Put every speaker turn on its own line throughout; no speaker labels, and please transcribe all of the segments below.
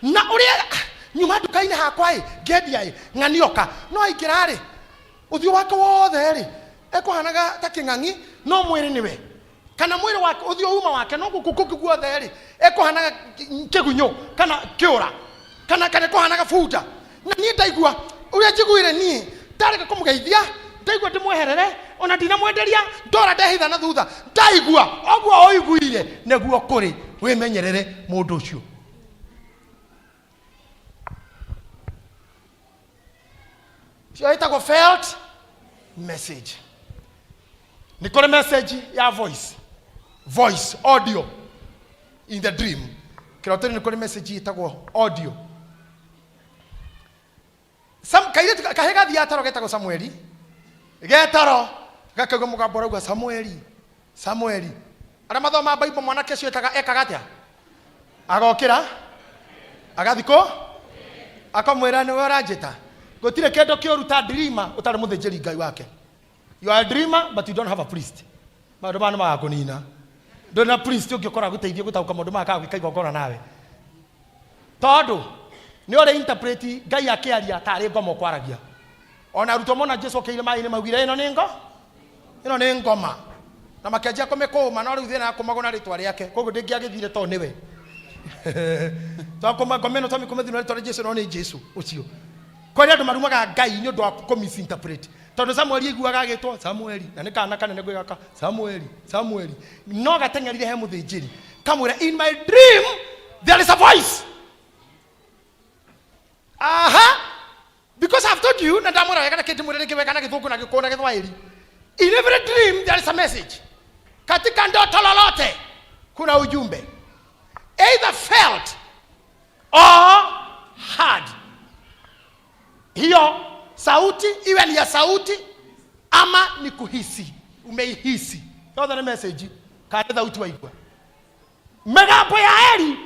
Na ũrĩa nyuma nduka-inĩ hakwa ĩ ngĩendia ĩ ng'anioka no aingĩra rĩ, ũthiũ wake wothe rĩ ekũhanaga ta kĩng'ang'i, no mwĩrĩ nĩwe, kana mwĩrĩ wake ũthiũ uma wake, no gũkũ kũngĩ guothe rĩ ekũhanaga kĩgunyũ kana kĩũra kana ĩkũhanaga bunda. Na niĩ ndaigua ũrĩa njiguire, niĩ ndarega kũmũgeithia, ndaigua ndĩmweherere, ona ndinamwenderia, ndora ndehitha na thutha. Ndaigua ũguo ũiguire nĩguo kũrĩ. Wĩmenyerere mũndũ ũcio. Cio ĩtagwo felt message. Nĩ kũrĩ message ya voice, voice audio in the dream. Kĩroto-inĩ nĩ kũrĩ message ĩtagwo audio. Sam, kairĩtu kahĩ gathiaga toro getagwo Samueli, getoro gakaigua mũgambo ũrauga, "Samueli, Samueli." Arĩa mathomaga Bible, mwanake ũcio ekaga atĩa? Agokĩra agathi kũ akamwĩra, "Nĩwe ũranjĩta?" Gũtirĩ kĩndũ kĩũru ta dreamer ũtarĩ mũthĩnjĩri Ngai wake. You are a dreamer but you don't have a priest. Maũndũ maya nĩ magakũnina. Ndũrĩ na priest ũngĩũkora gũteithia gũtaũka maũndũ maya kana gwĩka igongona nawe, tondũ nĩ ũrĩ interpret Ngai akĩaria tarĩ ngoma ũkwaragia. Ona arutwo mona Jesu okĩire maĩ-inĩ, maugire, "Ĩno nĩ ngo, ĩno nĩ ngoma," na makĩanjia kũmĩkũma. No rĩu thĩna yakũmagwo na rĩtwa rĩake, koguo ndĩngĩagĩthire tondũ nĩwe twakũma ngoma ĩno, twamĩkũma thĩinĩ wa rĩtwa rĩa Jesu. No nĩ Jesu ũcio. Kũrĩ andũ marumaga Ngai nĩ ũndũ wa kũ misinterpret, tondũ Samueli aiguaga agĩtwo Samueli, na nĩ kana kanene gwĩ gaka, "Samueli, Samueli," no gateng'erire he mũthĩnjĩri kamwĩra, "In my dream there is a voice." Aha, because I've told you, na ndamwĩra wega na kĩndĩ rĩngĩ wega na Gĩthũngũ na Gĩkũyũ na Gĩthwaĩri, in every dream there is a message. Katika ndoto lolote kuna ujumbe, either felt or heard. Hiyo sauti, iwe ni ya sauti ama ni kuhisi, umeihisi, yothe nĩ message kana nĩ thauti waigua. Mĩgambo ya Eli,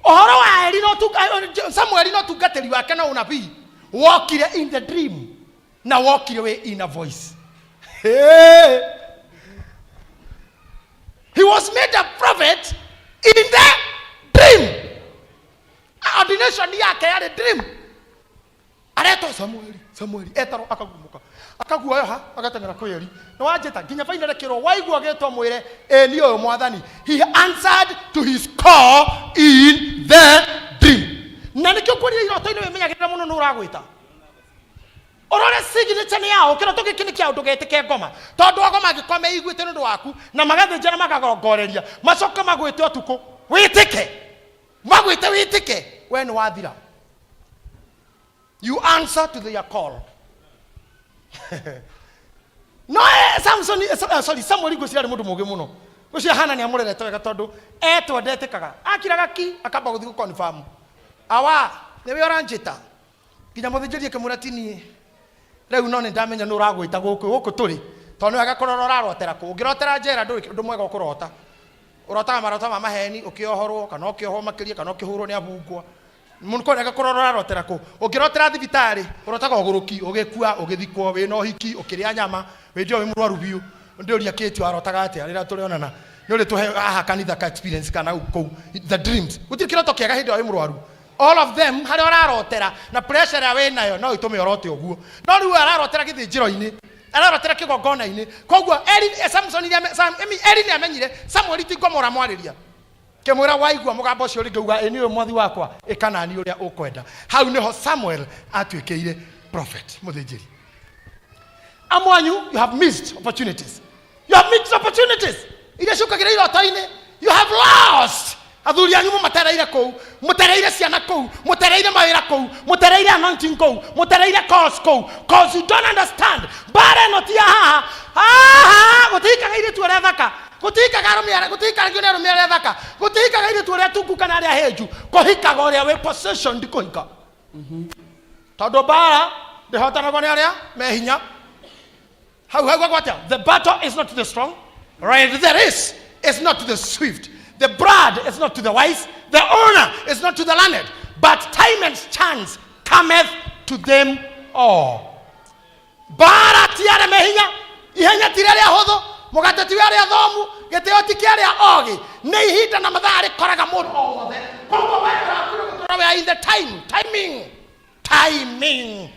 ũhoro wa Eli no Samueli no tungatĩri wake na ũnabii wokire in the dream na wokire wĩ in a voice. Hey. He was made a prophet in the dream. Ordination yake yarĩ dream. Aretwo, "Samueli, Samueli." Etaro akagumũka, akaguoyoha, agateng'era kwĩ Eli, "Nĩ wanjĩta?" Nginya finally kĩrwo, "Waigua gĩtwo mwĩre, 'Ĩ niĩ ũyũ, Mwathani.'" He answered to his call in the dream. Na nĩkĩo kwĩrire iroto-inĩ wĩmenyagĩrĩra mũno nĩ ũragwĩta. Ũrore signature nĩ yao. Kĩroto gĩkĩ nĩ kĩa ndũgetĩke ngoma, tondũ ago mangĩkorwo meiguĩte nĩ ũndũ waku na magathĩnja na makagongoreria, macoke magwĩte ũtukũ wĩtĩke, magwĩte wĩtĩke, we nĩ wathira. You answer to their call. No Samson, sorry, Samuel, ngwĩciria arĩ mũndũ mũũgĩ mũno. Ngwĩciria Hana nĩ amũrerete wega, tondũ etwo ndetĩkaga, akiraga ki, akamba gũthiĩ gũconfirm, "Awa, nĩwe ũranjĩta?" Nginya mũthĩnjĩri akĩmwĩra, "Ti niĩ rĩu, no nĩ ndamenya nĩ ũragwĩta gũkũ gũkũ tũrĩ, tondũ nĩ wega kũrora ũrarotera kũ. Ũngĩrotera njera, ndũrĩ ũndũ mwega ũkũrota. Ũrotaga maroto ma maheni, ũkĩohorwo kana ũkĩohwo makĩria kana ũkĩhũrwo nĩ abungwa mũno. Wega kũrora ũrarotera kũ. Ũngĩrotera thibitarĩ, ũrotaga ũgũrũki, ũgĩkua, ũgĩthikwo, wĩna ũhiki, ũkĩrĩa nyama, wĩndĩ wĩ mũrwaru biũ. Ndĩũria kĩti warotaga atĩa rĩrĩa tũrĩonana? Nĩ ũrĩ tũhe haha kanitha ka experience kana kũu the dreams. Gũtirĩ kĩroto kĩega hĩndĩ ĩyo wĩ mũrwaru. All of them, harĩa ũrarotera na pressure ĩrĩa wĩ nayo no ĩtũme ũrote ũguo. No rĩu ararotera gĩthĩnjĩro-inĩ, ararotera kĩgongona-inĩ. Koguo Eli, Samson Eli nĩ amenyire Samuel ti ngoma ũramwarĩria. Kĩmwĩra, "Waigua mũgambo ũcio rĩngĩ, uga, 'Ĩ nĩ ũyũ, mwathi wakwa, ĩka nani ũrĩa ũkwenda.'" Hau nĩho Samuel atuĩkĩire prophet, mũthĩnjĩri. Amwanyu, you have missed opportunities. You have missed opportunities iria ciũkagĩra iroto-inĩ. You have lost. Athuri anyu mũmatereire kũu, mũtereire ciana kũu, mũtereire mawĩra kũu, mũtereire anointing kũu, mũtereire calls kũu, 'cause you don't understand mbara ĩno ti ya haha haha. Gũtihikaga airĩtu arĩa thaka, gũtihikaga arũme arĩa, gũtihikanagio nĩ arũme arĩa thaka, gũtihikaga airĩtu arĩa tungu kana arĩa hĩnju. Kũhikaga ũrĩa wĩ positioned kũhika, tondũ mbara ndĩhotanagwo nĩ arĩa me hinya. Hau hau gwatĩa, the battle is not to the strong, right? The race is not to the swift, the blood is not to the wise, the honor is not to the learned, but time and chance cometh to them all. Mbara ti arĩa me hinya, ihenya ti rĩarĩa hũthũ, mũgate ti arĩa thomu, gĩtĩo ti kĩa arĩa ogĩ. Nĩ ihinda na mathaa rĩkoraga mũndũ o wothe. Koguo we ũrakwire gũtũra wĩ They are in the time, timing, timing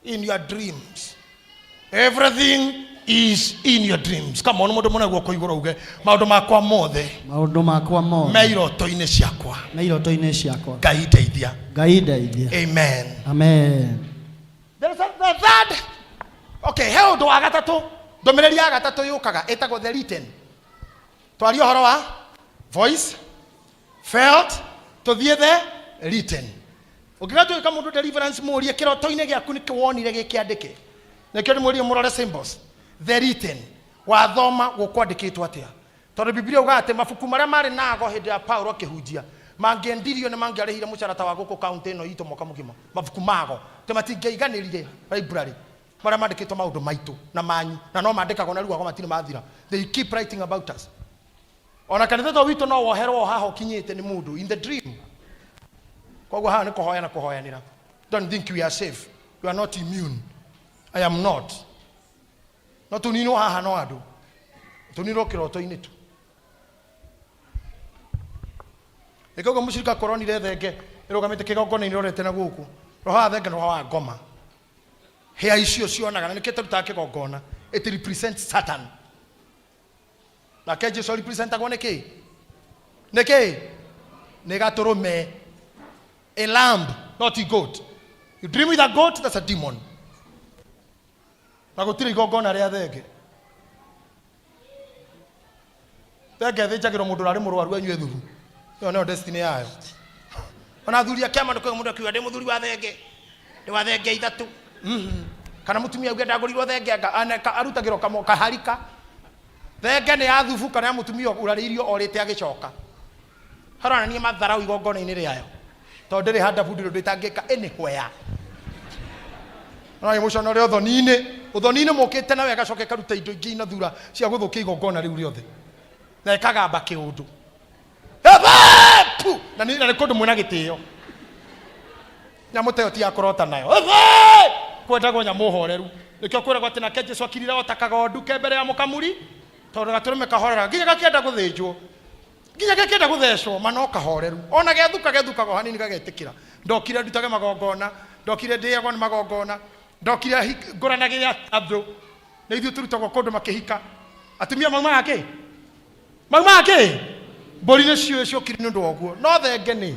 in your dreams. Everything is in your dreams. Come on, mũndũ mũne guoko igũrũ uge maũndũ makwa mothe
Maũndũ makwa mothe
me iroto-inĩ ciakwa.
Me iroto-inĩ ciakwa.
Ngai ndeithia.
Ngai ndeithia.
Amen.
Amen.
There is a, the third. Okay, he ũndũ wa gatatũ, ndũmĩrĩri ya gatatũ yũkaga ĩtagwo the written. Twaria ũhoro wa voice, felt, tũthiĩ the written. Ũngĩgatuĩka mũndũ deliverance mũrie kĩroto-inĩ gĩaku nĩkĩ wonire gĩkĩandĩke. Nĩkĩo ndĩmwĩrire mũrore symbols. The written. Wathoma gũkwandĩkĩtwo atĩa? Tondũ Bibilia ugaga atĩ mabuku marĩa marĩ na ago hĩndĩ ya Paulo akĩhunjia mangĩendirio nĩ mangĩarĩhire mũcara ta wa gũkũ kaunti ĩno itũ mwaka mũgima. Mabuku mago atĩ matingĩaiganĩrire library marĩa mandĩkĩtwo maũndũ maitũ na manyu, na no mandĩkagwo na rĩu ago matirĩ mathira. They keep writing about us. Ona kanitha to witũ no woherwo haha ũkinyĩte nĩ mũndũ in the dream. Koguo haha nĩ kũhoya na kũhoyanĩra. Don't think we are safe. You are not immune. I am not. No tũninwo haha no andũ. Tũninwo kĩroto-inĩ tu. Nĩkĩo ũguo mũcirika akoronire thenge ĩrũgamĩte kĩgongona-inĩ ĩrorete na gũkũ. Roho wa thenge nĩ roho wa ngoma. Hĩa icio cionaga na nĩkĩo tũrutaga kĩgongona. It represents Satan. Nake Jesu representagwo nĩ kĩ? Nĩ kĩ? Nĩ gatũrũme. A lamb, not a goat. You dream with a goat, that's a demon. Na gũtirĩ igongona rĩa thenge. Thenge ĩthĩnjagĩrwo mũndũ ũrarĩ mũrwaru anyue thubu. Ĩyo nĩyo destiny yayo. Ona athuri a kĩama nĩkũĩ mũndũ akiuga ndĩ mũthuri wa thenge. Ndĩ wa thenge ithatũ. Kana mũtumia auge ndagũrirwo thenge anga aneka arutagĩrwo kamo kaharika. Thenge nĩ ya thubu kana ya mũtumia ũrarĩirio orĩte agĩcoka. Haronania matharau igongona-inĩ rĩayo. Tondũ ndĩrĩ handabu ndĩrĩ ũndũ ĩtangĩka anywhere. No ĩmũconore ũthoni-inĩ. Ũthoni-inĩ mũkĩte nawe agacoka ĩkaruta indo ingĩ ina thura cia gũthũkia igongona rĩu rĩothe. Na ĩkagamba kĩũndũ. Ebe! Na nĩ na nĩ kũndũ mwĩna gĩtĩo. Nyamũ ta ĩyo ti ya kũrota nayo. Ebe! Kwendagwo nyamũ horeru. Nĩkĩo kwĩragwo atĩ nake Jesu akirire o ta kagondu ke mbere ya mũkamuri, tondũ gatũrũme kahorera nginya gakĩenda gũthĩnjwo. Nginya gakĩenda gũthecwo ma no kahoreru. Ona gethuka gethukaga o hanini gagetĩkĩra. Ndokire ndutage magongona, ndokire ndĩagwo nĩ magongona, ndokire ngũranagĩre andũ. Nĩ ithuĩ tũrutagwo kũndũ makĩhika. Atumia maumaga kĩ? Maumaga kĩ? Mbũri nĩ ciũĩ ciokire nĩ ũndũ wa ũguo. No thenge nĩ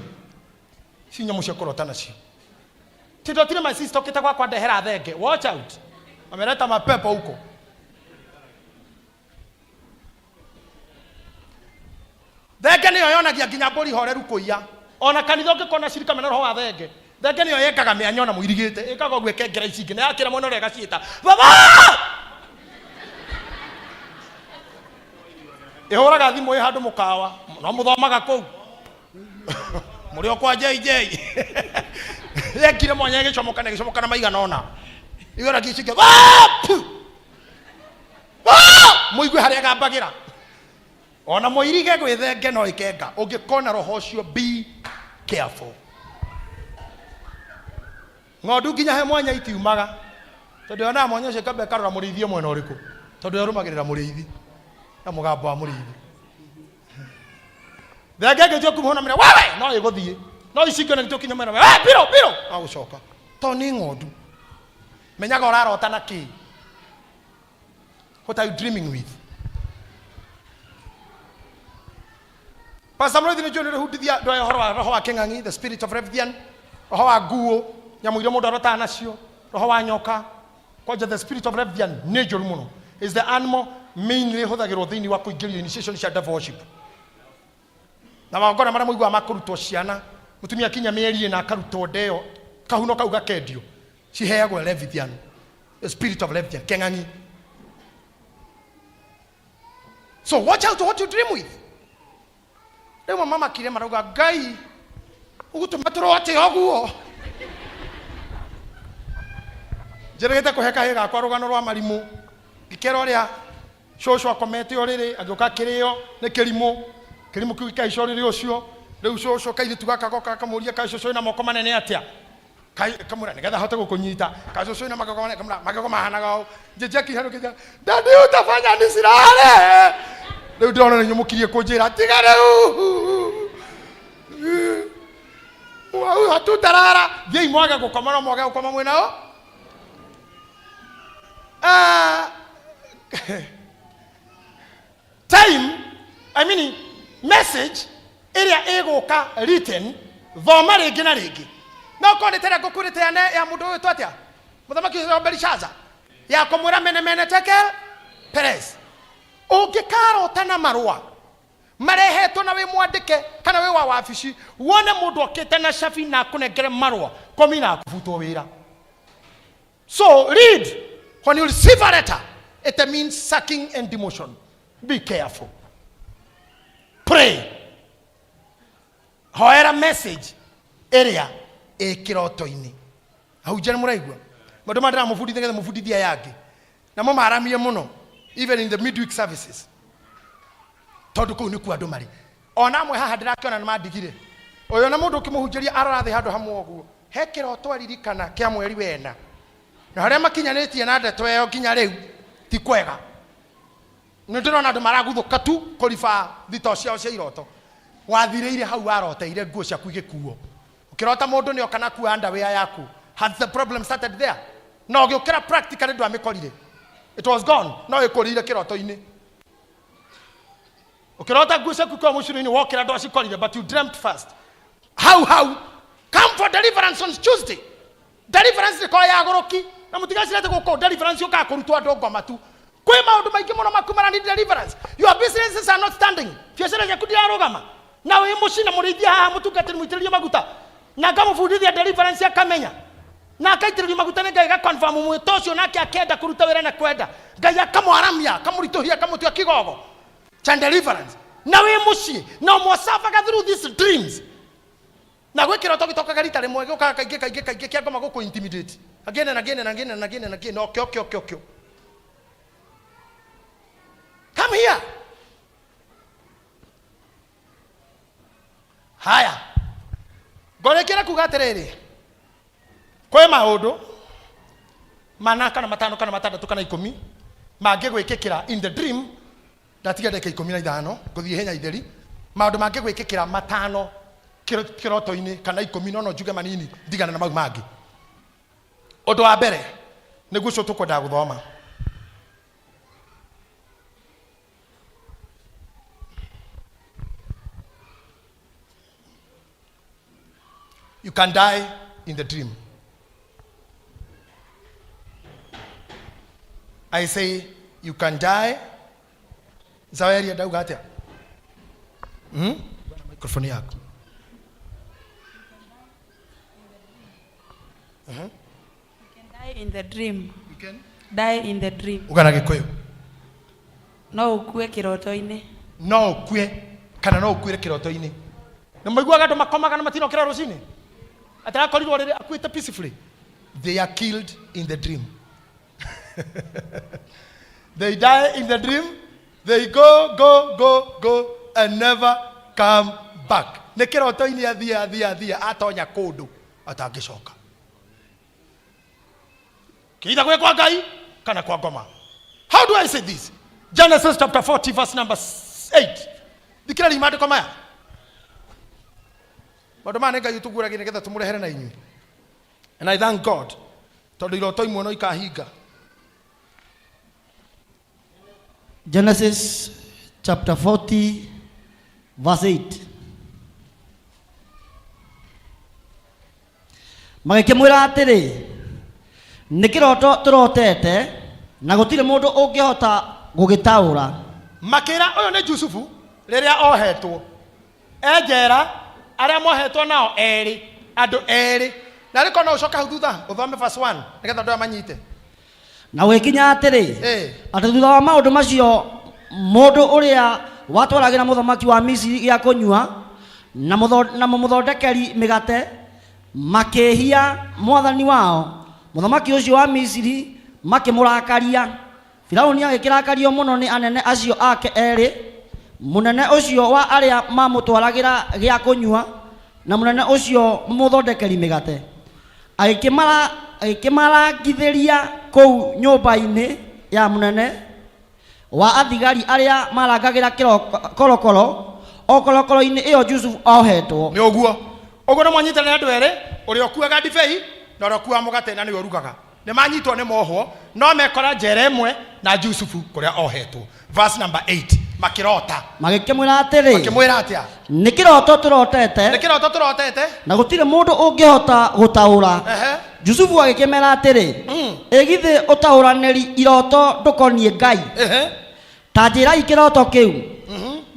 ci nyamũ cia kũrota nacio. Tindotire my sister okĩte gwakwa ndehera thenge. Watch out. Ameleta mapepo huko. Thenge nĩyo yonagia nginya mbũri horeru kũiya. Ona kanitha ũngĩkona cirika mena roho wa thenge, thenge nĩyo yengaga mĩanya ona mũirigĩte, ĩkaga ũguo ĩkengera ici ingĩ, na yakĩra mwena ũrĩa ĩgaciĩta baba. Ĩhũraga thimũ ĩ handũ mũkawa, no mũthomaga kũu. Mũrĩ o kwa JJ. Yekire mwanya ĩgĩcomoka na ĩgĩcomoka na maigana ũna. Igora gĩcike, Pu! Mũigue harĩa gambagĩra. Ona mũirige gwĩthenge no ĩkenga. Ũngĩkona roho ũcio, be careful. Ng'ondu nginya he mwanya itiumaga. Tondũ yonaga mwanya ũcio ĩkamba ĩkarora mũrĩithi e mwena ũrĩkũ. Tondũ ĩrũmagĩrĩra mũrĩithi na mũgambo wa mũrĩithi. Thenge ĩngĩtua kuma hau na mĩra, wewe no ĩgũthiĩ. No ici ingĩ ona nĩtũkinya mwena, wewe biro biro no gũcoka. Tondũ nĩ ng'ondu. Menyaga ũrarota na kĩ. What are you dreaming with? Pastor Mroithi nĩ njũĩ nĩ ũrĩhundithia andũ aya ũhoro wa roho wa kĩng'ang'i, the spirit of Leviathan, roho wa nguũ, nyamũ iria mũndũ arotaga nacio, roho wa nyoka. Kwanja the spirit of Leviathan nĩ njũru mũno. Is the animal mainly ĩhũthagĩrwo thĩinĩ wa kũingĩrio initiation cia devil worship. Na magongona marĩa mũiguaga ma kũrutwo ciana, mũtumia akinya mĩeri ĩna akarutwo ndeo, kahuno kau gakendio, ciheagwo Leviathan, the spirit of Leviathan, kĩng'ang'i. So watch out what you dream with. Rĩu mama makire marauga Ngai ũgũtũma tũrote ũguo. Njĩrĩgĩte kũhe kahĩĩ gakwa rũgano rwa marimũ. Ngĩkera ũrĩa cũcũ akomete ũrĩrĩ agĩũka akĩrĩo nĩ kĩrimũ. Kĩrimũ kĩu gĩkĩhaica ũrĩrĩ ũcio. Rĩu cũcũ kairĩtu gaka goka gakamũria kaĩ cũcũ wĩna moko manene atĩa? Kai kamwĩra nĩgetha ahote gũkũnyita. Kaĩ cũcũ wĩna magego manene? Kamwĩra magego mahanaga ũũ. Njĩnjia akĩharũkĩria, Daddy utafanya nisilale. Rĩu ndĩrona nĩ inyuĩ mũkirie kũnjĩra tiga rĩu. Huyu hatutarara thiĩi mwage gũkoma no mwage gũkoma mwĩ nao. Ah, time, I mean message ĩrĩa ĩgũka written, thoma rĩngĩ na rĩngĩ. No korwo nĩ ta ĩrĩa ngũkwĩrĩte ya ya mũndũ ũyũ twa atĩa, mũthamaki ũcio wa Belishaza, ya kũmwĩra mene mene tekel peres. Ũngĩkarota na marũa marehetwo na wĩ mwandĩke kana wĩ wa wabici, wone mũndũ okĩte na cabi na akũnengere marũa, komi na akũbutwo wĩra. So read. When you receive a letter, it means sacking and demotion. Be careful. Pray. Hoera message ĩrĩa ĩ kĩroto-inĩ. Ahunjia nĩ mũraigua maũndũ maya ndĩramũbundithia nĩgetha mũbundithie aya angĩ, namo maramie mũno even in the midweek services, tondũ kũu nĩkuo andũ marĩ. Ona amwe haha ndĩrakĩona nĩ mandigire ũyũ na mũndũ ũkĩmũhunjĩria arora thĩ handũ hamwe ũguo, he kĩroto aririkana kĩa mweri wena na harĩa makinyanĩtie na ndeto ĩyo nginya rĩu ti kwega. Nĩ ndĩrona andũ maraguthũka tu kũriba thito ciao cia iroto. Wathirĩire hau waroteire nguo ciaku igĩkuo, ũkĩrota mũndũ nĩ oka na kua underwear yaku. Has the problem started there? Na ũgĩũkĩra practically ndwamĩkorire, it was gone, no ĩkũrĩire kĩroto-inĩ. Ũkĩrota nguo ciaku kwa mũcino-inĩ, wokĩra ndwacikorire, but you dreamt first. Hau hau, come for deliverance on Tuesday. Deliverance ndĩkoragwo ya gũrũki na mũtigacirete gũkũ. Deliverance yũkaga kũrutwo andũ ngoma tu. Kwĩ maũndũ maingĩ mũno makumana ni deliverance. Your businesses are not standing, biacara ciaku ndirarũgama na wĩ mũciĩ na mũrĩithia haha mũtungatĩri mũitĩrĩrie maguta na ngamũbundithia deliverance, akamenya na akaitĩrĩrio maguta nĩ Ngai, gaconfirm mwĩto ũcio, nake akenda kũruta wĩra na kwenda Ngai akamwaramia, akamũritũhia, akamũtua kĩgogo cha deliverance. Na wĩ mũciĩ na ũmwe through these dreams na gwĩ kĩroto gĩtokaga rita rĩmwe, gĩũkaga kaingĩ kaingĩ kaingĩ, kĩa ngoma gũkũ intimidate again and again and again and again and again. Okay, come here. Haya, ngorĩkĩra kuga atĩrĩrĩ, kwĩ maũndũ mana kana matano kana matandatũ kana 10 mangĩgwĩkĩkĩra in the dream. Ndatiga ndagĩka 15, ngũthiĩ henya itheri. Maũndũ mangĩgwĩkĩkĩra matano kĩroto-inĩ kana 10, no no njuge manini ndigane na mau mangĩ. Ũndũ wa mbere nĩguo ũcio tũkwendaga gũthoma. You can die in the dream. I say you can die. Zaweria ndauga atĩa? Hmm? Microphone yako.
You can die in the dream.
You can
Die in the dream.
Uga na Gĩkũyũ.
No ũkue kĩroto-inĩ.
No ũkue kana no ũkuĩre kĩroto-inĩ. Nĩ maiguaga andũ makomaga na matinokĩra rũcinĩ, atarakorirwo rĩrĩ akuĩte peacefully. They are killed in the dream. They die in the dream. They go, go, go, go and never come back. Nĩ kĩroto-inĩ, athiĩ athiĩ athiĩ, atonya kũndũ atangĩcoka, kiitha gwĩ kwa Ngai kana kwa ngoma. How do I say this? Genesis chapter 40 verse number 8. Thikĩrĩria maandĩko maya. Maũndũ maya nĩ Ngai ũtũguũragia nĩgetha tũmũrehere na inyuĩ, and I thank God tondũ iroto imwe no ikahinga.
Genesis chapter 40 verse 8. Magĩkĩmwĩra atĩrĩ, nĩ kĩroto tũrotete na gũtirĩ mũndũ ũngĩhota gũgĩtaũra.
Makĩra ũyũ nĩ Jusufu rĩrĩa ohetwo e njera, arĩa mohetwo nao erĩ, andũ erĩ. Na rĩko no ũcoke hau thutha ũthome verse 1 nĩgetha andũ aya manyite.
Na gũgĩkinya atĩrĩ, atĩ thutha wa maũndũ macio, mũndũ ũrĩa watwaragĩra mũthamaki wa Misiri gĩa kũnyua na mũmũthondekeri mĩgate makĩĩhia mwathani wao, mũthamaki ũcio wa Misiri, makĩmũrakaria. Firaũni agĩkĩrakario mũno nĩ anene acio ake erĩ, mũnene ũcio wa arĩa mamũtwaragĩra gĩa kũnyua na mũnene ũcio mũmũthondekeri mĩgate. Agĩkĩmarangithĩria kũu nyũmba-inĩ ya mũnene wa athigari arĩa marangagĩra korokoro, o korokoro-inĩ ĩyo Jusufu ohetwo.
Nĩ ũguo. Ũguo nĩ mwanyitanĩra andũ erĩ, ũrĩa ũkuaga ndibei na ũrĩa ũkuaga mũgate na nĩwe ũrugaga. Nĩ manyitwo nĩ mohwo, no mekora njera ĩmwe na Jusufu kũrĩa ohetwo. Verse number 8, makĩrota.
Magĩkĩmwĩra atĩrĩ,
Makĩmwĩra atĩa?
Nĩ kĩroto tũrotete.
Nĩ kĩroto tũrotete.
Na gũtirĩ mũndũ ũngĩhota gũtaũra. Jusufu agĩkĩmera atĩrĩ, ĩ githĩ ũtaũranĩri iroto ndũkoniĩ Ngai? Ta njĩrai kĩroto kĩu.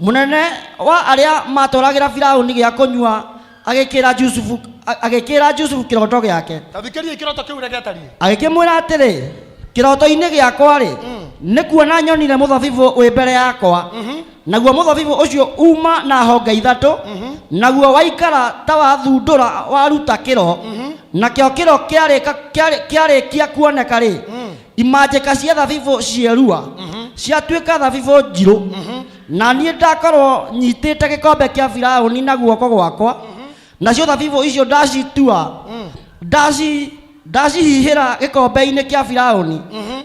Mũnene wa arĩa matwaragĩra Firaũni gĩa kũnyua agĩkĩra Jusufu agĩkĩra Jusufu kĩroto gĩake.
Ta thikĩrĩria kĩroto kĩu ũrĩa gĩatariĩ.
Agĩkĩmwĩra atĩrĩ, kĩroto-inĩ gĩakwa-rĩ, nĩ kuona nyonire mũthabibũ wĩ mbere yakwa, naguo mũthabibũ ũcio uma na honge ithatũ, naguo waikara ta wathundũra waruta kĩro, nakĩo kĩro kĩarĩkia kuoneka-rĩ, imanjĩka cia thabibũ cierua ciatuĩka thabibũ njirũ. Na niĩ ndakorwo nyitĩte gĩkombe kĩa Firaũni na guoko gwakwa, nacio thabibũ icio ndacitua ndacihihĩra gĩkombe-inĩ kĩa Firaũni,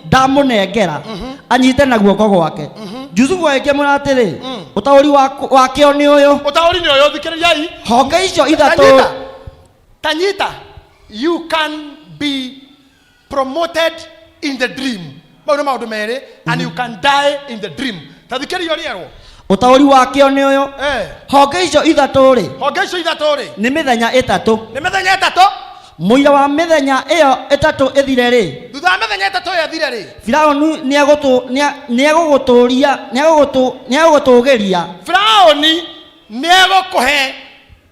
ndamũnengera anyite na guoko gwake. Jusufu agĩkĩmwĩra atĩrĩ, ũtaũri wakĩo nĩ ũyũ.
Ũtaũri nĩ ũyũ, thikĩrĩriai.
Honge icio ithatũ.
Tanyita, tanyita, you can be promoted in the dream. Mau nĩ maũndũ merĩ, and you can die in the dream. Ta thikĩrĩria ũrĩa erwo.
Ũtaũri wakĩo nĩ ũyũ. Honge icio ithatũ rĩ,
Honge icio ithatũ rĩ,
nĩ mĩthenya ĩtatũ.
Nĩ mĩthenya ĩtatũ.
Mũira wa mĩthenya ĩyo ĩtatũ ĩthire rĩ,
Thutha wa mĩthenya ĩtatũ ĩyo ĩthire rĩ,
Firaũni nĩegũgũtũũria nĩegũgũtũũgĩria.
Firaũni nĩegũkũhe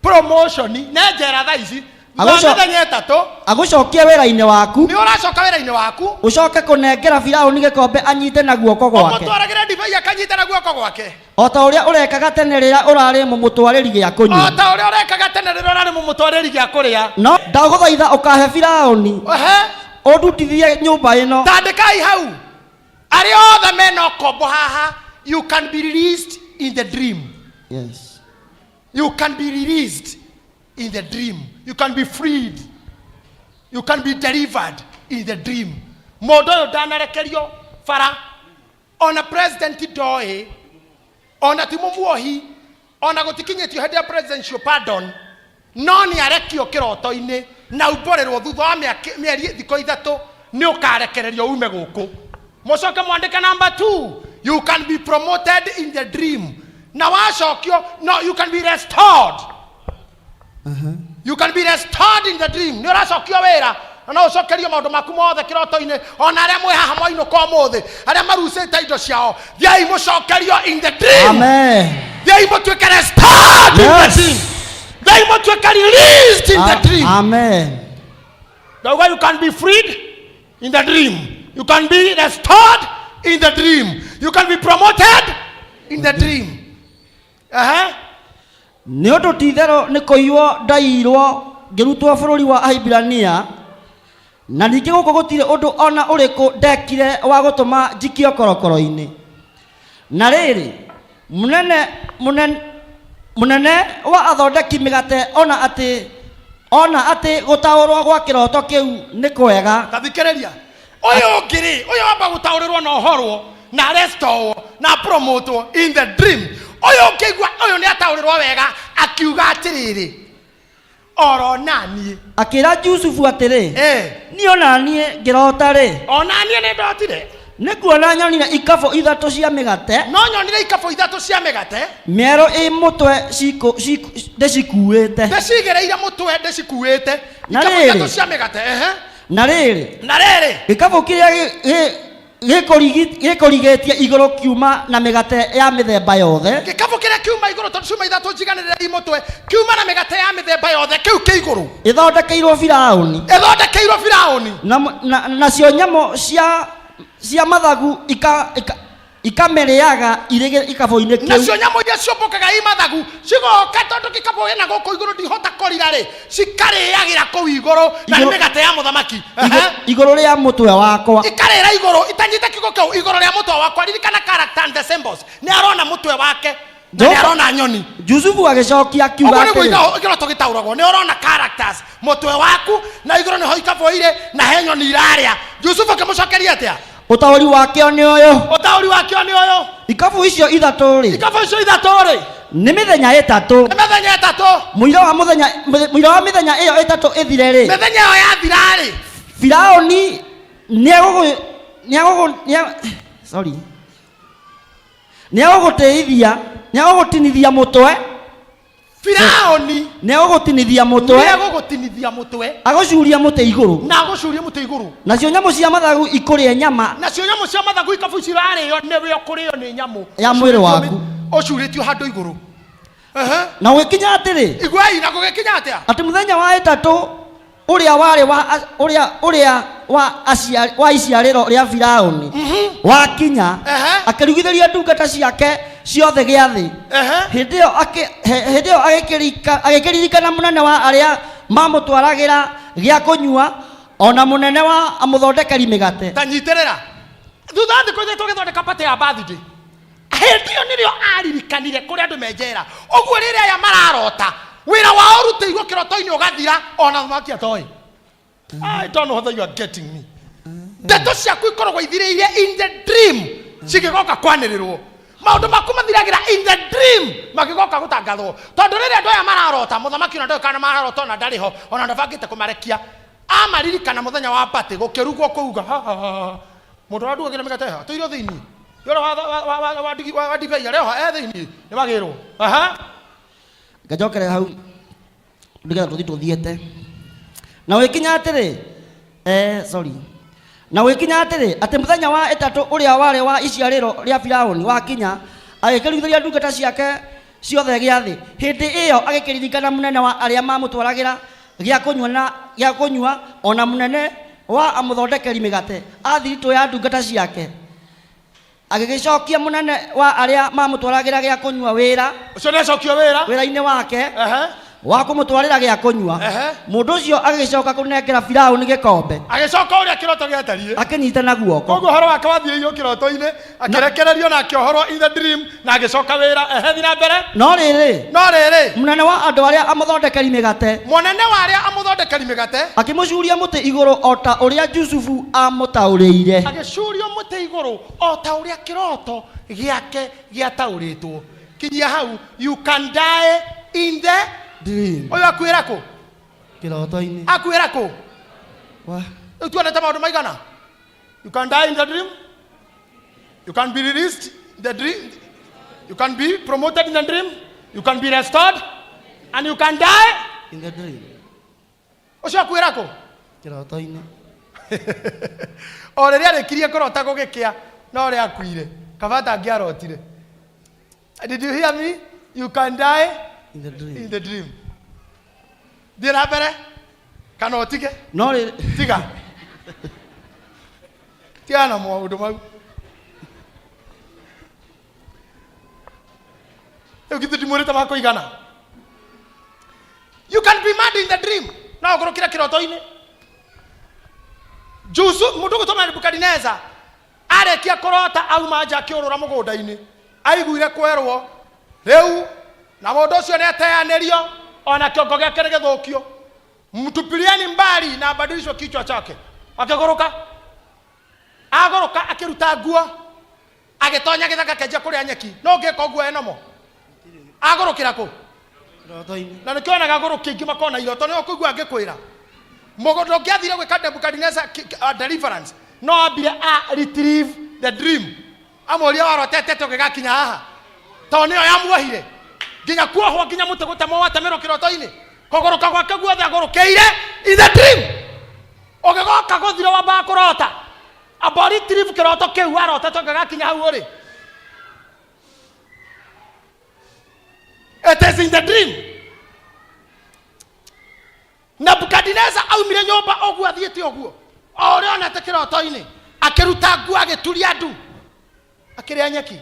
promotion nĩ njera thaa ici. Thutha wa mĩthenya ĩtatũ
agũcokie wĩra-inĩ waku,
nĩ ũracoka wĩra-inĩ waku,
ũcoke kũnengera Firaũni gĩkombe anyite na guoko gwake,
ũmũtwaragĩre ndibei akanyite na guoko gwake,
o ta ũrĩa ũrekaga tene rĩrĩa ũrarĩ mũmũtwarĩri gĩa
o
kũnyua.
ta ũrĩa ũrekaga tene rĩrĩa ũrarĩ mũmũtwarĩri gĩa kũrĩa.
No ndagũthaitha ũkahe Firaũni ũndutithie nyũmba ĩno.
Tandĩkai hau arĩa othe mena ũkombo haha, you can be released in the dream.
Yes.
You can be released in the dream. You can be freed. You can be delivered in the dream. Mũndũ ũyũ ndanarekerio bara, ona president ndoĩ, ona ti mũmuohi, ona gũtikinyĩtio hĩndĩ ya presidential pardon, no nĩ arekio kĩroto-inĩ na umbũrĩrwo thutha wa mĩeri thikũ ithatũ nĩ ũkarekererio ume gũkũ. Mũcoke mwandĩke number 2, you can be promoted in the dream. Na wacokio, no, you can be restored. You can be restored in the dream. Nĩ ũracokio wĩra na no ũcokerio maũndũ maku mothe kĩroto-inĩ, ona arĩa mwĩ haha mwainũka ũmũthĩ, arĩa marucĩte indo ciao, thiĩi mũcokerio in the dream.
Amen.
Thiĩi mũtuĩke restored in the
Yes.
dream. Thiĩi mũtuĩke released in the dream.
Amen.
Ndauga you can be freed in the dream. You can be restored in the dream. You can be promoted in the dream.
Nĩ ũndũ ti-itherũ nĩ kũiywo ndaiyirwo ngĩrutwo bũrũri wa Ahibirania, na ningĩ gũkũ gũtirĩ ũndũ ona ũrĩkũ ndekire wa gũtũma njikio korokoro-inĩ. Na rĩrĩ, mũnene wa athondeki mĩgate ona atĩ gũtaũrwo gwa kĩroto kĩu nĩ kwega.
Ta thikĩrĩria. Ũyũ ũngĩ rĩ, ũyũ wamba gũtaũrĩrwo na ũhorwo, na restore, na promotwo in the dream. Ũyũ ũngĩigua ũyũ nĩ ataũrĩrwo wega, akiuga atĩrĩrĩ, oro naniĩ.
Akĩra Jusufu atĩrĩ, niĩ ona niĩ ngĩrota rĩ,
Ona niĩ nĩ ndotire.
Nĩ kuona nyonire ikabũ ithatũ cia mĩgate.
No nyonire ikabũ ithatũ cia mĩgate.
Mĩerũ ĩ mũtwe ndĩcikuĩte.
Ndĩcigĩrĩire mũtwe ndĩcikuĩte.
Na
Ikabũ
rĩrĩ.
ithatũ cia mĩgate, ehe.
Na rĩrĩ.
Na rĩrĩ.
Gĩkabũ kĩrĩa gĩkũrigĩtie igũrũ kiuma na mĩgate ya mĩthemba yothe.
Gĩkabũ kĩrĩa kiuma igũrũ tondũ ciuma ithatũ njiganĩrĩre i mũtwe, kiuma na mĩgate ya mĩthemba yothe kĩu kĩ igũrũ.
Ĩthondekeirwo Firaũni.
Ĩthondekeirwo Firaũni.
Na nacio nyamũ cia mathagu ikamĩrĩaga irĩ gĩkabũ-inĩ kĩu.
Nacio nyamũ iria ciũmbũkaga i mathagu cigoka tondũ gĩkabũ gĩna gũkũ igũrũ ndihota kũrira rĩ, cikarĩagĩra kũu igũrũ na nĩ mĩgate ya mũthamaki.
Igũrũ rĩa mũtwe wakwa.
Ikarĩra igũrũ itanyita kiugo kĩu igũrũ rĩa mũtwe wakwa. Ririkana character and the symbols. Nĩ arona mũtwe wake na nĩ arona nyoni.
Jusufu agĩcokia akiuga
Ũguo nĩguo
atĩrĩ,
kĩroto gĩtaũragwo. Nĩ ũrona characters mũtwe waku na igũrũ nĩho ikabũ irĩ na he nyoni irarĩa. Jusufu akĩmũcokeria atĩa?
Ũtaũri wakĩo nĩ ũyũ.
Ũtaũri wakĩo nĩ ũyũ.
Ikabũ icio ithatũ rĩ,
Ikabũ icio ithatũ rĩ,
Nĩ mĩthenya ĩtatũ.
Nĩ mĩthenya ĩtatũ.
Mũira wa mũthenya mũira wa mĩthenya ĩyo ĩtatũ ĩthire rĩ,
Mĩthenya ĩyo yathira rĩ,
Firaũni nĩegũgũ nĩegũgũ nĩe sorry nĩegũgũtĩithia, nĩegũgũtinithia mũtwe.
Firaũni
Nĩegũgũtinithia mũtwe.
Nĩegũgũtinithia mũtwe.
Agũcuria mũtĩ igũrũ.
Na agũcurie mũtĩ igũrũ.
Nacio nyamũ cia mathagu ikũrĩe nyama.
Nacio nyamũ cia mathagu ikabu cirarĩo nĩwe ũkũrĩo nĩ nyamũ
ya mwĩrĩ waku.
Ũcurĩtio handũ igũrũ. Ehe.
Na gũgĩkinya atĩrĩ,
Iguai, na gũgĩkinya atĩa?
Atĩ mũthenya wa ĩtatũ ũrĩa warĩ wa ũrĩa ũrĩa wa aciari wa iciarĩro rĩa Firaũni wakinya, akĩrugithĩria ndungata ciake ciothe gĩathĩ. Hĩndĩ ĩyo hĩndĩ ĩyo agĩkĩririkana mũnene wa arĩa mamũtwaragĩra gĩa kũnyua, ona mũnene wa amũthondekeri mĩgate.
Ta nyitĩrĩra. Thutha wa thikũ 3 gĩthondeka party ya birthday, hĩndĩ ĩyo nĩrĩo aririkanire kũrĩa andũ me njera. Ũguo rĩrĩa aya mararota, wĩra wao ũrutĩirwo kĩroto-inĩ ũgathira, ona mũthamaki atoĩ. I don't know whether you are getting me. Ndeto ciaku ikoragwo ithirĩire in the dream, cigĩgoka kwanĩrĩrwo. Maũndũ maku mathiragĩra in the dream, magĩgoka gũtangathwo. Tondũ rĩrĩa andũ aya mararota, mũthamaki ona ndoĩ kana mararota, ona ndarĩ ho, ona ndabangĩte kũmarekia. Amaririkana mũthenya wa party, gũkĩrugwo kũuga, ha, ha, ha, ha. Mũndũ ũrĩa ndugagĩra mĩgate ha, tũirio thĩinĩ. Ũrĩa wa ndibei arĩ ho, e thĩinĩ, nĩ wagĩrwo. Aha.
Ngacokera hau nĩgetha tũthiĩ tũthiĩte. Na gũgĩkinya atĩrĩ, sorry. Na gũgĩkinya atĩrĩ, atĩ mũthenya wa ĩtatũ ũrĩa warĩ wa iciarĩro rĩa Firaũni wakinya, agĩkĩrugithĩria ndungata ciake ciothe gĩathĩ. Hĩndĩ ĩyo agĩkĩririkana mũnene wa arĩa mamũtwaragĩra gĩa kũnyua na gĩa kũnyua, ona mũnene wa amũthondekeri mĩgate a thiritũ ya ndungata ciake. Agĩgĩcokia mũnene wa arĩa mamũtwaragĩra gĩa kũnyua wĩra.
Ũcio nĩacokio wĩra.
Wĩra-inĩ wake wa kũmũtwarĩra gĩa kũnyua. Mũndũ ũcio agĩgĩcoka kũnengera Firaũni gĩkombe.
Agĩcoka ũrĩa kĩroto gĩatariĩ.
Akĩnyita na guoko.
Koguo ũhoro wake wathirĩirio kĩroto-inĩ, akĩrekererio na akĩohorwo in the dream, na agĩcoka wĩra. Ehe, thiĩ na mbere.
No rĩrĩ,
No rĩrĩ,
mũnene wa andũ arĩa amũthondekeri mĩgate,
mũnene wa arĩa amũthondekeri mĩgate,
akĩmũcuria mũtĩ igũrũ o ta ũrĩa Jusufu aamũtaũrĩire.
Agĩcurio mũtĩ igũrũ o ta ũrĩa kĩroto gĩake gĩataũrĩtwo. Kinyia hau, you can die in the
dream.
Ũyũ akuĩra kũ?
Kĩroto-inĩ.
Akuĩra kũ?
Wa.
Rĩu tuonete maũndũ maigana? You can die in the dream. You can be released in the dream. You can be promoted in the dream. You can be restored. And you can die
in the dream.
Ũcio akuĩra kũ?
Kĩroto-inĩ.
O rĩrĩa arĩkirie kũrota gũgĩkĩa, no ũrĩa akuire. Kaba atangĩarotire. Did you hear me? You can die
in the dream.
In the dream. Thiĩ na mbere kana ũtige?
No rĩrĩ,
Tiga. Tigana na maũndũ mau. Rĩu githĩ ndimwĩrĩte ma kũigana? You can be mad in the dream. No ũgũrũkĩre kĩroto-inĩ. Jusu, mũndũ ũgũtũma Nebukadineza arĩkia kũrota auma nja akĩũrũra mũgũnda-inĩ, aiguire kwerwo rĩu na mũndũ ũcio nĩateanĩrio, ona kĩongo gĩake nĩ gĩthũkio, mtupilieni mbali na abadilishwe kichwa chake. Akĩgũrũka, agũrũka akĩruta nguo, agĩtonya gĩthaka akĩanjia kũrĩa nyeki. No ũngĩka ũguo enomo agũrũkĩra kũ?
Kĩroto-inĩ.
Na nĩkĩo onaga agũrũki aingĩ makona iroto, nĩo ũkũigua ngĩkwĩra mũgũnda ũngĩathire gwĩka Nebukadneza deliverance, no ambire a retrieve the dream, amũrie warotete atĩa ũgĩgakinya haha, tondũ nĩyo yamuohire nginya kuohwo, nginya mũtĩ gũtemwo watemerwo kĩroto-inĩ, kũgũrũka gwake guothe agũrũkĩire in the dream. Ũgĩgoka gũthira wambaga kũrota, amba retrieve kĩroto kĩu warotete ũgĩgakinya hau ũrĩ. It is in the dream. Nebukadineza aumire nyũmba ũguo athiĩte ũguo o ũrĩa onete kĩroto-inĩ, akĩruta nguo, agĩturia ndu, akĩrĩa nyeki.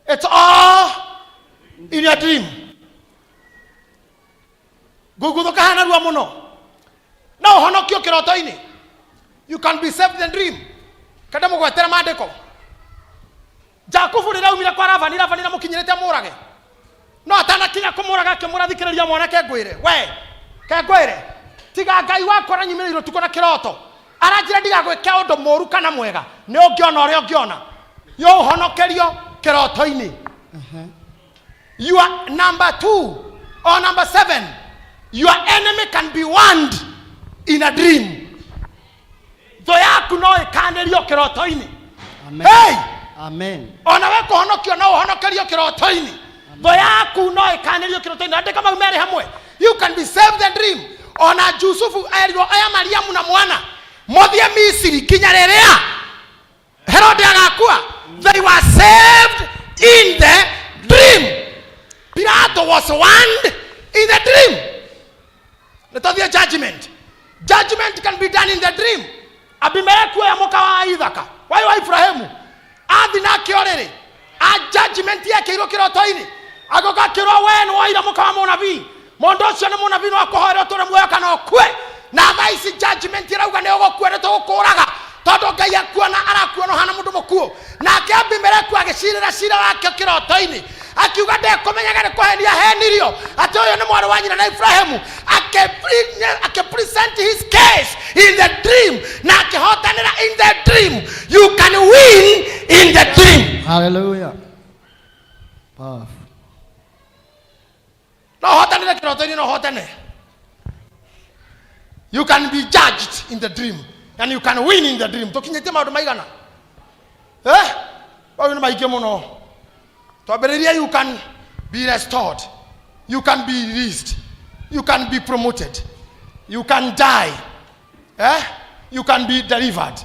It's all in your dream. Ngũguthũka hana rua mũno. No ũhonokio kĩroto-inĩ. You can be saved in the dream. Kenda mũgwetere maandĩko. Jakubu rĩrĩa aumire kwa Labani, Labani namũkinyĩrĩte amũrage, no atanakinya kũmũraga akĩmũrathikĩrĩria, mwanake ngwĩre, we ke ngwĩre, tiga Ngai wakwa aranyumĩrĩire ũtukũ na kĩroto aranjĩra ndigagwĩke ũndũ mũũru kana mwega, nĩ ũngĩona ũrĩa ũngĩona, yo ũhonokerio kĩroto-inĩ. Your number two or number seven, your enemy can be warned in a dream. Thũ yaku no ĩkanĩrio kĩroto-inĩ.
Amen.
Hey!
Amen.
Ona we kũhonokio no ũhonokerio kĩroto-inĩ. Thũ yaku no ĩkanĩrio kĩroto-inĩ. Andĩka mau merĩ hamwe. You can be saved the dream. Ona Jusufu erirwo aya Mariamu na mwana mũthiĩ Misiri nginya rĩrĩa Herode agakua. They were saved in the dream. Pilato was warned in the dream. Nĩ tũthiĩ judgment. Judgment can be done in the dream. Abimeleku oya mũka wa Ithaka waĩ wa Ibrahimu athi nake ũrĩrĩ a judgment yekĩirwo kĩroto-inĩ agĩũka akĩrwo we nĩ woire mũka wa mũnabii mũndũ ũcio nĩ mũnabii no akũhoere ũtũre muoyo kana ũkue na thaa ici judgment ĩrauga nĩ ũgũkua nĩ tũgũkũraga tondũ Ngai akuona arakuona ũhana mũndũ mũkuũ. Nake Abimeleku agĩcirĩra cira wake kĩroto-inĩ akiuga ndekũmenyaga nĩ kũhenia henirio atĩ ũyũ nĩ mwarĩ wa nyina na Ibrahimu. Akĩpresent his case in the dream na akĩhotanĩra in the dream. You can win in the dream.
Hallelujah. Powerful.
No ũhotanĩre kĩroto-inĩ, no ũhotane. You can be judged in the dream and you can win in the dream. Tũkinyĩtie maũndũ maigana? Maũndũ nĩ maingĩ mũno. Twambĩrĩrie, you can be restored, you can be released, you can be promoted, you can die, You can be delivered,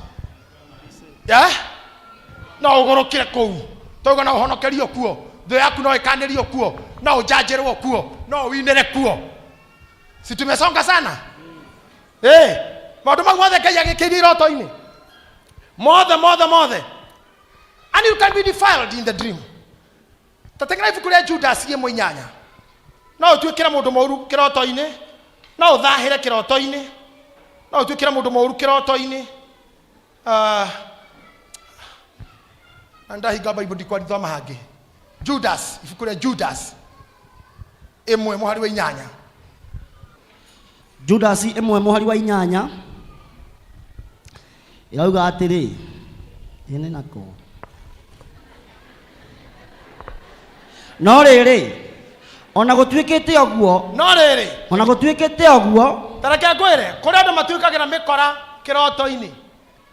No ũgũrũkĩre kũu tauga no ũhonokerio kuo, thũ yaku no ĩkanĩrio kuo, no ũnjanjĩrwo kuo, no ũinĩre kuo. Si tumesonga sana? Maũndũ mau mothe Ngai agĩkĩirie iroto-inĩ mothe mothe mothe. And you can be defiled in the dream. Tateng'era ibuku rĩa Judas 1:8. No ũtuĩkĩre mũndũ mũũru kĩroto-inĩ, no ũthahĩre kĩroto-inĩ, no ũtuĩkĩre mũndũ mũũru kĩroto-inĩ. Na ndahinga Bible ndikwarithoma hangĩ. Judas, ibuku rĩa Judas 1:8.
Judas 1:8 ĩrauga atĩrĩ, ĩnĩ nako no rĩrĩ, ona gũtuĩkĩte ũguo,
no rĩrĩ,
ona gũtuĩkĩte ũguo,
ta reke ngwĩre, kũrĩ andũ matuĩkagĩra mĩkora kĩroto-inĩ,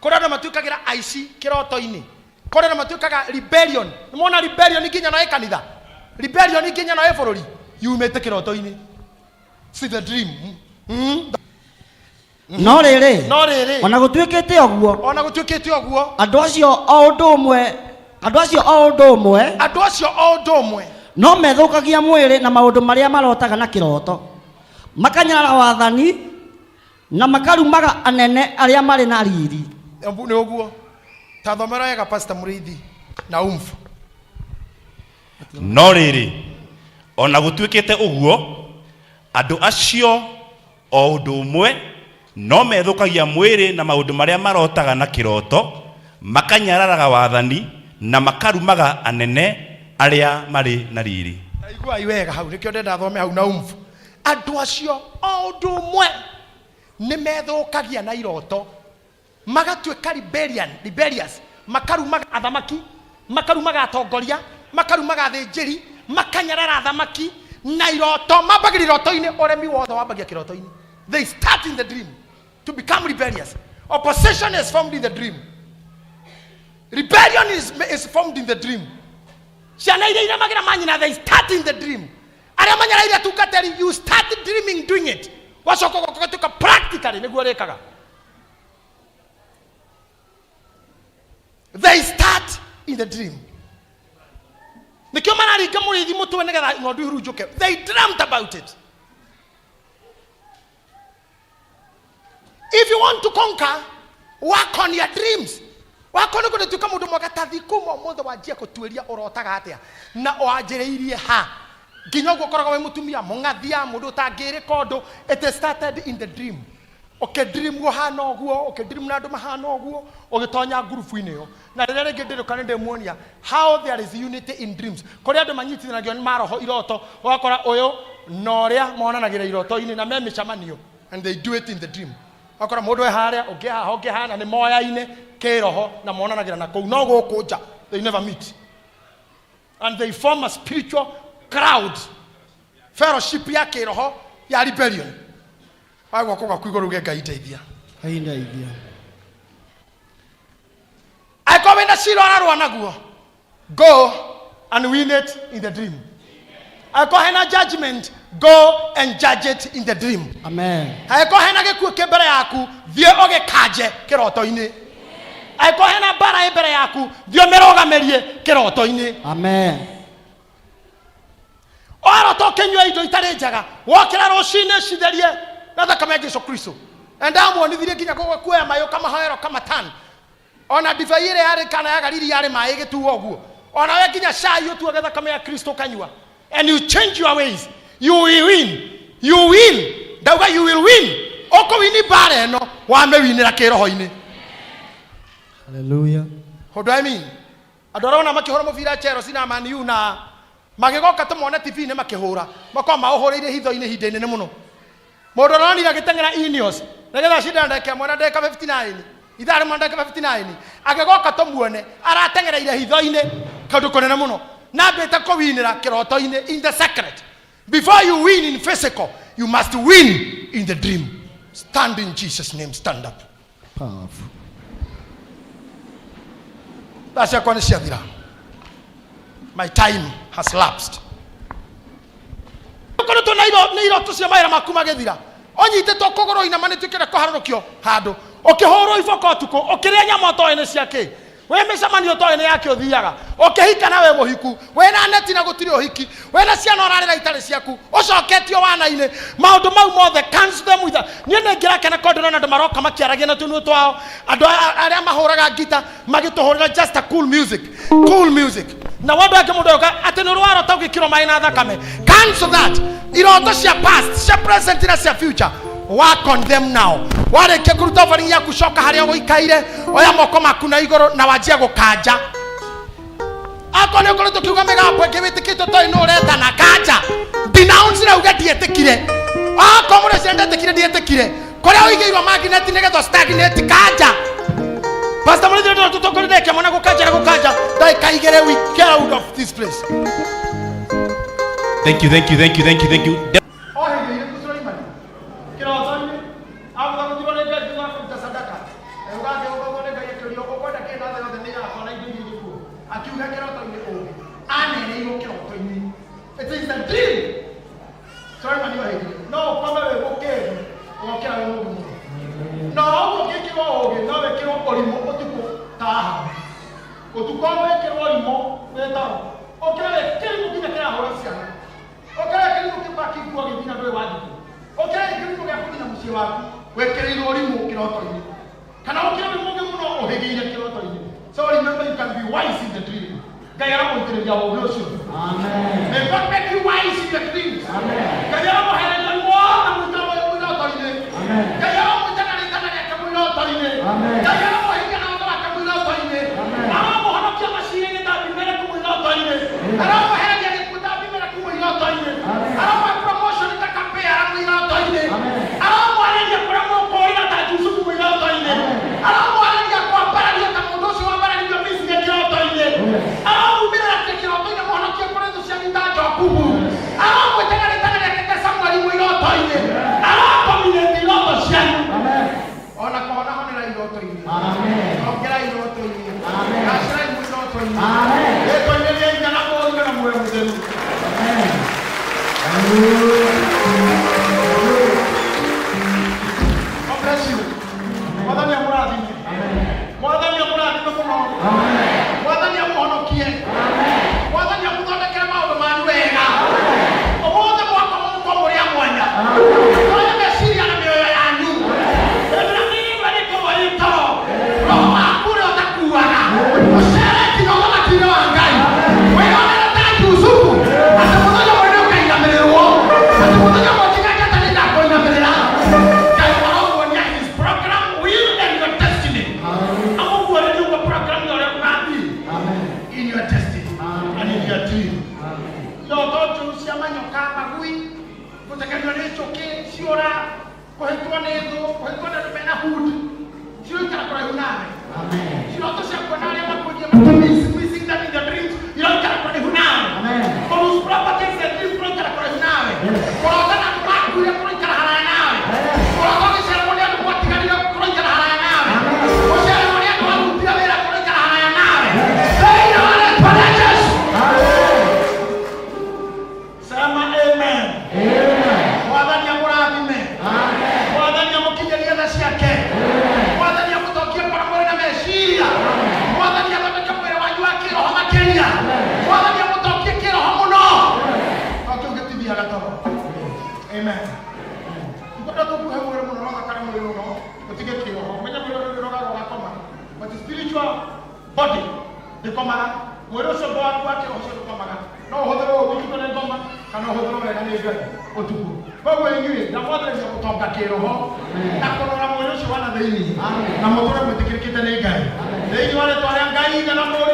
kũrĩ andũ matuĩkagĩra aici kĩroto-inĩ, kũrĩ andũ matuĩkaga rebellion. Nĩmwona rebellion nginya no ĩ kanitha, rebellion nginya no ĩ bũrũri, yumĩte kĩroto-inĩ. See the dream.
No rĩrĩ,
no rĩrĩ,
ona gũtuĩkĩte ũguo,
ona gũtuĩkĩte ũguo,
andũ acio o ũndũ ũmwe, andũ acio o ũndũ ũmwe,
andũ acio o ũndũ ũmwe,
no methũkagia mwĩrĩ na maũndũ marĩa marotaga na kĩroto, makanyarara wathani na makarumaga anene arĩa marĩ na riri.
Nĩ ũguo. Tathomera wega, Pastor Mũrĩithi na umfu.
No rĩrĩ, ona gũtuĩkĩte ũguo, andũ acio o ũndũ ũmwe no methũkagia mwĩrĩ na maũndũ marĩa marotaga na kĩroto, makanyararaga wathani na makarumaga anene arĩa marĩ na riri.
Iguai wega hau, nĩkĩo ndenda thome hau na umfu. Andũ acio o ũndũ ũmwe nĩ methũkagia na iroto, magatuĩka rebellion, rebellious, makarumaga athamaki, makarumaga atongoria, makarumaga athĩnjĩri, makanyarara athamaki na iroto. Mambagĩria iroto-inĩ. Ũremi wothe wambagia kĩroto-inĩ. They start in the dream to become rebellious. Opposition is formed in the dream. Rebellion is formed in the dream. Ciana iria iremagĩra manyina, they start in the dream. Arĩa manyaraire atungatĩri, you start dreaming doing it, wacoka ũgatuĩka practically nĩguo rĩkaga. They start in the dream. Nĩkĩo mararinga mũrĩithi mũtwe nĩgetha ng'ondu ihurunjũke. They dreamt about it. If you want to conquer, work on your dreams. Wakorwo nĩ kũrĩtuĩka mũndũ mwega, ta thiĩ kuma ũmũthĩ wanjie gũtuĩria ũrotaga atĩa na wanjĩrĩirie ha nginya ũguo ũkoragwo wĩ mũtumia mũng'athia, mũndũ ũtangĩrĩka ũndũ. It started in the dream. Ũkĩdream ũhana ũguo, ũkĩdream na andũ mahana ũguo, ũgĩtonya ngurubu-inĩ ĩyo. Na rĩrĩa rĩngĩ ndĩrũka nĩ ndĩmuonia how there is unity in dreams, kũrĩa andũ manyitithanagio nĩ maroho iroto, ũgakora ũyũ na ũrĩa monanagĩra iroto-inĩ na me mĩcemanio, and they do it in the dream. Ũgakora mũndũ e harĩa, ũngĩ haha, ũngĩ haha, na nĩ moyaine kĩroho na monanagĩra na kũu, no gũkũ nja they never meet, and they form a spiritual Crowd fellowship ya kĩroho ya rebellion. Wa guoko gwaku igũrũ uge Ngai ndeithia.
Ngai ndeithia.
Angĩkorwo wĩna cira ũrarũa naguo, go and win it in the dream. Angĩkorwo hena judgment, go and judge it in the dream.
Amen.
Angĩkorwo hena gĩkuũ kĩ mbere yaku, thiĩ ũgĩkanje kĩroto-inĩ. Angĩkorwo hena mbara ĩ mbere yaku, thiĩ ũmĩrũgamĩrie kĩroto-inĩ.
Amen.
Warota ũkĩnyua indo itarĩ njega, wokĩra rũcinĩ citherie na thakame ya Jesu Kristo. Na ndamuonithirie nginya kuoya maĩ ũkamahoera ũkamatan. Ona ndibei ĩrĩa yarĩ kana ya Galili yarĩ maĩ ĩgĩtuo ũguo. Ona we nginya cai ũtuage thakame ya Kristo ũkanyua. And you change your ways. You will win. You will. Ndauga you will win. Ũkũwini mbara ĩno wamĩwinĩra kĩroho-inĩ.
Hallelujah.
What do I mean? Andũ arĩa wona makĩhũra mũbira Chelsea na Man U na magĩgoka tũmone TV-inĩ makĩhũra, makoragwo maũhũrĩire hitho-inĩ ihinda inene mũno. Mũndũ ũronire agĩteng'era Ineos nĩgetha acindane ndagĩka ĩmwe na ndagĩka 59, ithaa rĩmwe na ndagĩka 59, agĩgoka tũmuone arateng'ereire hitho-inĩ kũndũ kũnene mũno, na ambĩte kũwinĩra kĩroto-inĩ in the secret. Before you win in physical, you must win in the dream. Stand in Jesus name, stand up.
Powerful.
Thaa ciakwa nĩ ciathira. My time has lapsed. Ũkoretwo na nĩ iroto cia mawĩra maku magĩthira, ũnyitĩtwo kũgũrũ inama nĩ tuĩkĩre kũharũrũkio handũ, ũkĩhũrwo iboko ũtukũ, ũkĩrĩa nyama ũtoĩ nĩ cia kĩ, wĩ mĩcemanio ũtoĩ nĩ yakĩ ũthiaga, ũkĩhika na wĩ mũhiku, wĩna neti na gũtirĩ ũhiki, wĩna ciana ũrarĩra itarĩ ciaku, ũcoketio wana-inĩ, maũndũ mau mothe cancel them with a-. Niĩ nĩ ngĩrakena tondũ ndĩrona andũ maroka makĩaragia na tũnua twao, andũ arĩa mahũraga ngita magĩtũhũrĩra just a cool music, cool music. Na wandũ angĩ mũndũ oka atĩ nĩ ũrwarota ũgĩkĩrwo maĩ na thakame. Cancel that. Iroto cia past, cia present na cia future, work on them now. Warĩkia kũruta offering yaku, coka harĩa ũikaire, oya moko maku na igũrũ na wanjia gũkanja. Akorwo nĩ ũkoretwo ũkiuga mĩgambo ĩngĩ wĩtĩkĩtio toĩ nũ ũretana, kanja. Denounce na uge ndiĩtĩkire. Akorwo mũrĩ ciana ndetĩkire, ndiĩtĩkire. Kũrĩa ũigĩirwo magnet nĩgetha stagnate, kanja. Pastor Mũrĩithi, nĩ tũtũkũrĩre kĩmwe na gũkanja na gũkanja ndagĩka igĩrĩ, we get out of this place.
Thank you, thank you, thank you, thank you, thank you.
O hĩndĩ ĩrĩkũ Suleimani kĩroto-inĩ agũthagũthirwo nĩ Ngai thutha wa kũruta sadaka, ũgakĩgũthagwo nĩ Ngai akĩũrio ũkwenda kĩ na thĩ yothe nĩ yakwa na indo iria irĩ kuo, akiuga kĩroto-inĩ ũũgĩ anereirwo kĩroto-inĩ. It is a dream. Suleimani o hĩndĩ no ũkome wĩ mũkĩgu ũgokĩra wĩ mũũgĩ mũno, no ũguo ũngĩkĩrwo ũũgĩ no wĩkĩrwo ũrimũ ũtukũ ta Ahabu. Ũtukũ wĩkĩrwo ũrimũ wĩ toro, ũkĩre wĩ kĩrimũ nginya kĩrahũra ciana, ũkĩre kĩrimũ kĩbaki nguo gĩthiĩ na ndũĩ wathiĩ, ũkĩre kĩrimũ gĩa kũnina mũciĩ waku wĩkĩrĩirwo ũrimũ kĩroto-inĩ, kana ũkĩre wĩ mũũgĩ mũno ũhĩgĩire kĩroto-inĩ. So remember, you can be wise in the dream. Ngai aramũitĩrĩria ũũgĩ ũcio.
Amen.
May God make you wise in the dreams.
Amen.
Ngai aramũhereria wothe mwĩroto-inĩ.
Amen.
Ngai aramwĩtana rĩtana rĩake mwĩroto-inĩ.
Amen.
Ngai aramũhingia na watho wake mwĩroto-inĩ.
Amen.
Aramũhonokia macira-inĩ ta Abimeleku mwĩroto-inĩ. Aramũhereria gĩkuũ ta Abimeleku mwĩroto-inĩ.
Amen.
Aramũhe promotion ta Kapea mwĩroto-inĩ.
Amen.
Aramwarĩria kũrĩa mũkũũrĩra ta Jusufu mwĩroto-inĩ. Aramwarĩria kwambararia ta mũndũ ũcio wambararirio Misiri kĩroto-inĩ. Aramumĩrĩra kĩroto-inĩ mũhonokie kũrĩ thũ cianyu ta Jakubu. Aramwĩtana rĩtana rĩake ta Samueli mwĩroto-inĩ. Aradominate iroto cianyu.
Amen.
Ona kũhonahonera iroto-inĩ.
Amen.
Ongera iroto-inĩ.
Amen.
Gacĩrai mwĩroto-inĩ.
Amen.
Rĩĩtwa-inĩ rĩa Ithe na Mũriũ na Muoyo Mũtheru.
Amen. Hallelujah.
God bless you. Mwathani amũrathime. Mwathani amũrathime mũno.
Amen.
Mwathani amũhonokie. Mwathani amũthondekere maũndũ manyu wega. Ũmũthĩ mwakoma mũkorwo mũrĩ a mwanya. Tonya meciria na mĩoyo yanyu. Ĩrĩa mĩigua nĩ kũmwe ĩ toro. Roho waku ũrĩa ũtakuaga. Ũcere nginya ũthamaki-inĩ wa Ngai. Wĩyonere ta Jusufu. Atĩ mũthenya ũmwe nĩ ũkainamĩrĩrwo. Atĩ mũthenya ũmwe nginya njata nĩ igakũinamĩrĩra. Ngai aromuonia his program, will and your destiny. Amũguũrĩrie ũguo program ya ũrĩa ũgathiĩ
Amen.
in your destiny and in your dream. Iroto njũru cia manyoka, magui, gũtekerio nĩ njũkĩ, ciũra, kũhĩtwo nĩ thũ, kũhĩtwo nĩ andũ mena hood, ciroikara kũraihu nawe.
Amen.
Ciroto cia kuona arĩa makwĩrie missing them in the dreams, iroikara kũraihu nawe.
Amen.
Kũlose properties Ũtige kĩroho. Menya mwĩrĩ ũyũ ũrogaga ũgakoma. But spiritual body ndĩkomaga. Mwĩrĩ ũcio ũngĩ waku wa kĩroho ũcio ndũkomaga. No ũhũthĩrwo ũtukũ nĩ ngoma kana ũhũthĩrwo wega nĩ Ngai ũtukũ. Koguo inyuĩ ndamwathĩrĩria gũtonga kĩroho na kũrora mwĩrĩ ũcio wa na thĩinĩ na mũtũre mwĩtĩkĩrĩkĩte nĩ Ngai. Thĩinĩ wa rĩtwa rĩa Ngai Ithe na Mũriũ.